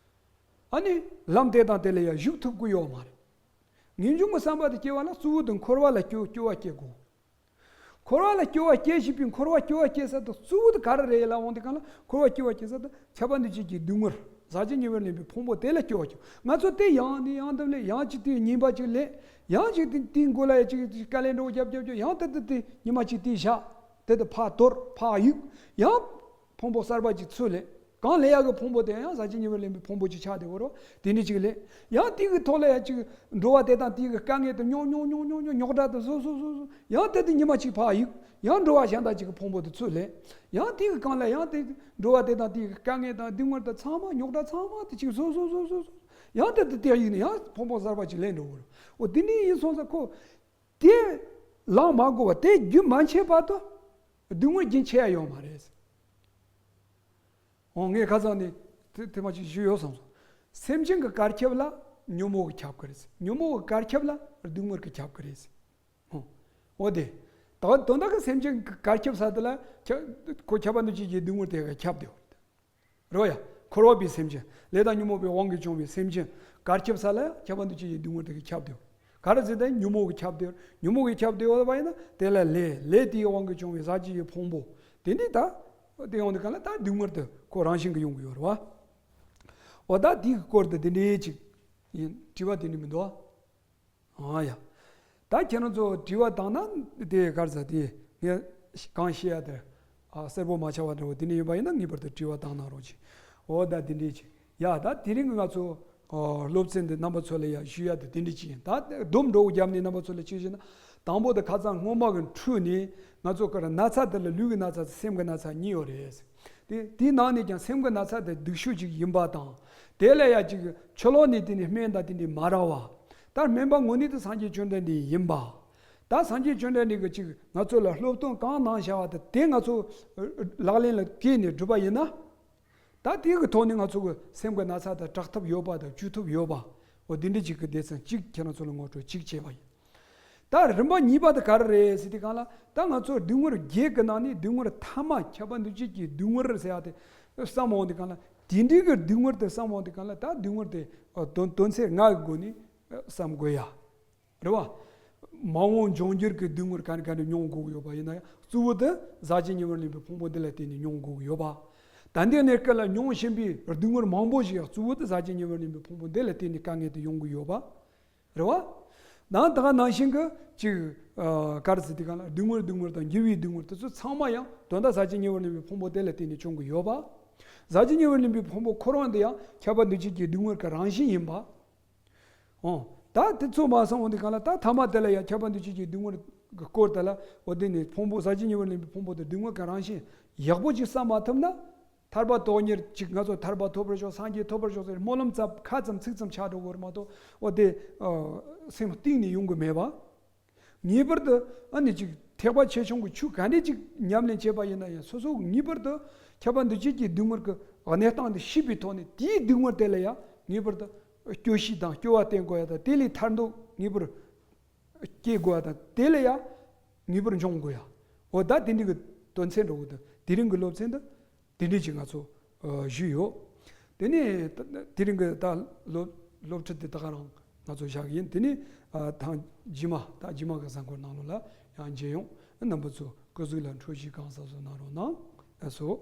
ཨ་ནི་ལམ་དེ་དང་དེ་ལ་ཡང་ཞུགས་ཐུབ་ཀྱི་ཡོད་མ་རེད། ངེས་འབྱུང་གི་བསམ་པ་དེ་སྐྱེ་བ་ལ་གཙོ་བོ་དེ་འཁོར་བ་ལ་སྐྱོ་སྐྱོ་བ་སྐྱེ་དགོས། འཁོར་བ་ལ་སྐྱོ་བ་སྐྱེ་བཞིན་པའི་འཁོར་བ་སྐྱོ་བ་སྐྱེ་ས་དེ་གཙོ་བོ་དེ་ག་རེ་རེད་ལབ་འོང་དུས་གང་ལ་འཁོར་བ་སྐྱོ་བ་སྐྱེ་ས་དེ་ཁྱབ་པ་འདུ་བྱེད་ཀྱི་སྡུག་བསྔལ་ཟག་བཅས་ཉེ་བར་ལེན་པའི་ཕུང་པོ་དེ་ལ་སྐྱོ་བ་སྐྱོ། ང་ཚོ་དེ་ཡང་ནས་ཡང་དུ་ལས་ཡང་ཅིག་དེའི་ཉེས་པ་ཅིག་ལས་ཡང་ཅིག་དེ་དེའི་མགོ་ལ་ཡ་ཅིག་ཅིག་དཀའ་ལས་འགྲོ་རྒྱབ་རྒྱབ་རྒྱབ་ཡང་དེ་དེ་དེ་ཉི་མ་ཅིག་དེའི་ཞག་དེ་དེ་ཕར་དོར་ཕར་གཡུག་ཡང་ཕུང་པོ་གསར་པ་ཅིག་ཚུར་ལེན། གང་ལེན་ཡག་གི་ཕུང་པོ་དེ་ཡང་ཟག་བཅས་ཉེ་བར་ལེན་པའི་ཕུང་པོ་ཅིག་ཆགས་བསྡད་ཡོད་རེད། དེ་འདྲ་ཅིག་ལེན། ཡང་དེ་གི་ཐོག་ལ་ཡང་ཅིག་འགྲོ་བ་དེ་དང་དེ་གི་དཀའ་ངལ་དུ་རྙོག་རྙོག་རྙོག་རྙོག་རྙོག་རྙོག་དྲ་དུ་བཟོ་བཟོ་བཟོ་བཟོ་ཡང་དེ་དུ་ཉི་མ་ཅིག་ཕར་གཡུག་ཡང་འགྲོ་བ་གཞན་དག་ཅིག་གི་ཕུང་པོ་དུ་ཚུར་ལེན། ཡང་དེ་གི་གང་ལ་ཡང་དེ་འགྲོ་བ་དེ་དང་དེ་གི་དཀའ་ངལ་དང་སྡུག་བསྔལ་དང་ཚང་མ་རྙོག་དྲ་ཚང་མ་དུ་ཅིག་བཟོ་བཟོ་བཟོ་བཟོ་བཟོ་ཡང་དེ་དུ་དེ་གཡུག་ནས་ཡང་ཕུང་པོ་གསར་པ་ཅིག་ལེན་འགྲོ་གི་རེད། འོ་དེ་འདྲ་ཡིན་སོང་ཙང་ཁོ་དེ་ལངས་མ་དགོས་པ་དེ་རྒྱུན་མ་ཆད་བར་དུ་སྡུག་བསྔལ་རྒྱུན་ཆད་ཡ་ཡོད་མ་རེད། འོ་ངས་ཁ་སང་ནས་དེ་དེ་མ་ཅིག་ཞུས་ཡོད་བསམ་སོང་། སེམས་ཅན་གྱི་གར་ཁྱབ་ལ་ཉོན་མོངས་ཀྱིས་ཁྱབ་ཀྱི་རེད། ཉོན་མོངས་ཀྱི་གར་ཁྱབ་ལ་སྡུག་བསྔལ་གྱིས་ཁྱབ་ཀྱི་རེད། འོ་འོ་དེ། ད་དོན་དག་གི་སེམས་ཅན་གྱི་གར་ཁྱབ་ས་དེ་ལ་ཁྱབ་ཁོ་ཁྱབ་པ་འདུ་བྱེད་ཀྱི་སྡུག་བསྔལ་དེ་ག་ཁྱབ་བསྡད་ཡོད་རེད། རེད་བ་ཡ། འཁོར་བ་པའི་སེམས་ཅན་ལས་དང་ཉོན་མོངས་པའི་དབང་གིས་བྱུང་བའི་སེམས་ཅན་གར་ཁྱབ་ས་ལ་ཁྱབ་པ་འདུ་བྱེད་ཀྱི་སྡུག་བསྔལ་དེ་ག་ཁྱབ་བསྡད་ཡོད། ག་རེ་ཟེར་ན་ཉོན་མོངས་ཀྱིས་ཁྱབ་བསྡད་ཡོད། ཉོན་མོངས་ཀྱིས་ཁྱབ་བསྡད་ཡོད་པ་ཡིན་ན་དེ་ལ་ལས་ལས་དེའི་དབང་གིས་བྱུང་བའི་ཟག་བཅས་ཀྱི་ཕུང་པོ་དེ་འདི་ད་དེ་ཡོང་དུས་གང་ལ་ད་སྡུག་བསྔལ་དེ་ཁོ་རང་བཞིན་གྱིས་ཡོང་གི་ཡོད་རེད་བ། འོ་ད་དེའི་སྐོར་དུ་དེ་འདྲའི་ཅིག་ཡིན་དྲི་བ་དེ་འདྲ་མི་འདུག་ཨ། ཨ་ཡ། ད་ཁྱེད་རང་ཚོ་དྲི་བ་བཏང་ན་དེ་གར་ས་དེ་ངས་གང་བཤད་ཡ་དེ་ཨ་གསལ་པོ་མ་ཆགས་པ་འདྲ་བོ་དེ་འདྲ་ཡིན་པ་ཡིན་ན་ངེས་པར་དུ་དྲི་བ་བཏང་གནང་རོགས་གྱིས། འོ་ད་དེ་འདྲའི་ཅིག་ཡ་ད་དེ་རིང་གི་ང་ཚོ་ཨ་སློབ་ཚན་འདི་རྣམ་པ་ཚོ་ལ་ཡ་ཞུ་ཡ་དེ་དེ་འདྲའི་ཅིག་ཡིན། ད་སྡོམ་འགྲོ་བརྒྱབ་ནས་རྣམ་པ་ཚོ་ལ་ཅིག་བཤད་ན་དང་པོ་དེ་ཁ་སང་སྔོན་མ་གི་འཁྲུལ་ནས་ང་ཚོ་གར་ན་ཚ་དེ་ལ་ལུས་ཀྱི་ན་ཚ་དང་སེམས་ཀྱི་ན་ཚ་གཉིས་ཡོད་རེད། དེ་དེའི་ནང་ནས་ཀྱང་སེམས་ཀྱི་ན་ཚ་དེ་སྡུག་ཤོས་ཅིག་ཡིན་པ་དང་། དེ་ལས་ཡ་ཅིག་ཕྱི་ལོགས་ནས་དེ་ནས་སྨན་དང་དེ་འདྲའི་མ་རག་པ། ད་སྨན་པ་དངོས་གནས་དེ་སངས་རྒྱས་བཅོམ་ལྡན་འདས་ཡིན་པ། ད་སངས་རྒྱས་བཅོམ་ལྡན་འདས་ཀྱིས་ཅིག་ང་ཚོ་ལ་སློབ་སྟོན་གང་གནང་བཞག་པ་དེ་དེ་ང་ཚོ་ལག་ལེན་ལ་བཀལ་ནས་བསྒྲུབས་པ་ཡིན་ན། ད་དེ་གི་ཐོག་ནས་ང་ཚོ་གི་སེམས་ཀྱི་ན་ཚ་དེ་དྲག་ཐབས་ཡོད་པ་དང་བཅོས་ཐབས་ཡོད་པ། འོ་དེ་འདྲ་ཅིག་གི་སྡེ་ཚན་གཅིག་ཁྱེད་རང་ཚོ་ལ་ངོ་སྤྲོད་གཅིག་བྱས་པ་ཡིན། ད་རིམ་པ་གཉིས་པ་དེ་ག་རེ་རེད་ཟེར་དུས་གང་ལ་ད་ང་ཚོ་སྡུག་བསྔལ་བརྒྱད་ཀྱི་ནང་ནས་སྡུག་བསྔལ་ཐ་མ་ཁྱབ་པ་འདུ་བྱེད་ཀྱི་སྡུག་བསྔལ་ཟེར་ཡ་དེ་བསམ་འོང་དུས་གང་ལ་དེ་འདྲའི་གི་སྡུག་བསྔལ་དེ་བསམ་འོང་དུས་གང་ལ་ད་སྡུག་བསྔལ་དེ་དོན་དོན་ཚན་ལྔ་གི་སྒོ་ནས་བསམ་དགོས་ཡ། རེད་བ། མ་འོངས་འབྱུང་འགྱུར་གྱི་སྡུག་བསྔལ་ག་ནས་ག་ནས་མྱོང་དགོས་ཀྱི་ཡོད་པ་ཡིན་ན་ཡང་གཙོ་བོ་དེ་ཟག་བཅས་ཉེ་བར་ལེན་པའི་ཕུང་པོ་འདི་ལ་བརྟེན་ནས་མྱོང་དགོས་ཀྱི་ཡོད་པ། ད་ལྟའི་གནས་སྐབས་ལ་མྱོང་བཞིན་པའི་སྡུག་བསྔལ་མང་པོ་ཞིག་ཡང་གཙོ་བོ་དེ་ཟག་བཅས་ཉེ་བར་ལེན་པའི་ཕུང་པོ་འདི་ལ་བརྟེན་ནས་དཀའ་ངལ་དེ་ཡོང་གི་ཡོད་པ། རེད་བ། ནང་ད་ག་ནང་བཞིན་གྱི་ཅིག་ག་རེ་ཟེར་དུས་གང་ལ་སྡུག་བསྔལ་སྡུག་བསྔལ་དང་འགྱུར་བའི་སྡུག་བསྔལ་དེ་ཚོ་ཚང་མ་ཡང་དོན་དག་ཟག་བཅས་ཉེ་བར་ལེན་པའི་ཕུང་པོ་དེ་ལ་བརྟེན་ནས་བྱུང་གི་ཡོད་པ། ཟག་བཅས་ཉེ་བར་ལེན་པའི་ཕུང་པོ་འཁོར་བ་འདི་ཡང་ཁྱབ་པ་འདུ་བྱེད་ཀྱི་སྡུག་བསྔལ་གྱི་རང་བཞིན་ཡིན་པ། འོ། ད་དེ་ཚོ་མ་སོང་འོང་དེ་གང་ལ་ད་ཐ་མ་དེ་ལ་ཡང་ཁྱབ་པ་འདུ་བྱེད་ཀྱི་སྡུག་བསྔལ་གྱི་སྐོར་དེ་ལ་འོ་དེ་ནི་ཕུང་པོ་ཟག་བཅས་ཉེ་བར་ལེན་པའི་ཕུང་པོ་དེ་སྡུག་བསྔལ་གྱི་རང་བཞིན་ཡག་པོ་ཅིག་བསམ་མ་ཐུབ་ན། ཐར་པ་དོན་གཉེར་ཅིག་ང་ཚོ་ཐར་པ་ཐོབ་པར་ཤོག་སངས་རྒྱས་ཐོབ་པར་ཤོག་ཟེར་སྨོན་ལམ་ཙམ་ཁ་ཙམ་ཚིག་ཙམ་ཆགས་འགྲོ་གི་རེད་མ་གཏོགས་འོ་དེ་སེམས་གཏིང་ནས་ཡོང་གི་མེད་པ། ངེས་པར་དུ་ཨ་ནི་ཅིག་ཐེག་པ་ཆེ་ཆུང་གི་ཆོས་ག་འདྲས་ཅིག་ཉམས་ལེན་བྱས་པ་ཡིན་ན་ཡང་སོ་སོ་ངེས་པར་དུ་ཁྱབ་པ་འདུ་བྱེད་ཀྱི་སྡུག་བསྔལ་གྱི་གནས་སྟངས་དེ་ཤེས་པའི་ཐོག་ནས་དེའི་སྡུག་བསྔལ་དེ་ལ་ཡང་ངེས་པར་དུ་སྐྱོ་ཤས་དང་སྐྱོ་བ་བསྟེན་དགོས་ཡ་དང་དེ་ལས་ཐར་འདོད་ངེས་པར་སྐྱེ་དགོས་ཡ་དང་དེ་ལ་ཡང་ངེས་པར་འབྱུང་དགོས་ཡ། འོ་ད་དེ་འདྲ་གི་དོན་ཚན་འགྲོ་གི་འདུག་དེ་རིང་གི་སློབ་ཚན་འདི་དེ་འདྲ་ཅིག་ང་ཚོ་ཨ་ཞུས་ཡོད། དེ་ནས་ད་དེ་རིང་གི་ད་སློབ་སློབ་ཁྲིད་དེ་ད་ག་རང་ང་ཚོ་བཞག་གི་ཡིན། དེ་ནས་ཨ་ཐེངས་རྗེས་མ་ད་རྗེས་མ་གི་གཟའ་འཁོར་ནང་ལོགས་ལ་ཡང་མཇལ་ཡོང་། རྣམ་པ་ཚོ་སྐུ་གཟུགས་ལ་འཕྲོད་བཞེས་གང་ཟབ་ཟབ་གནང་རོགས་གནང་། ལགས་སོ།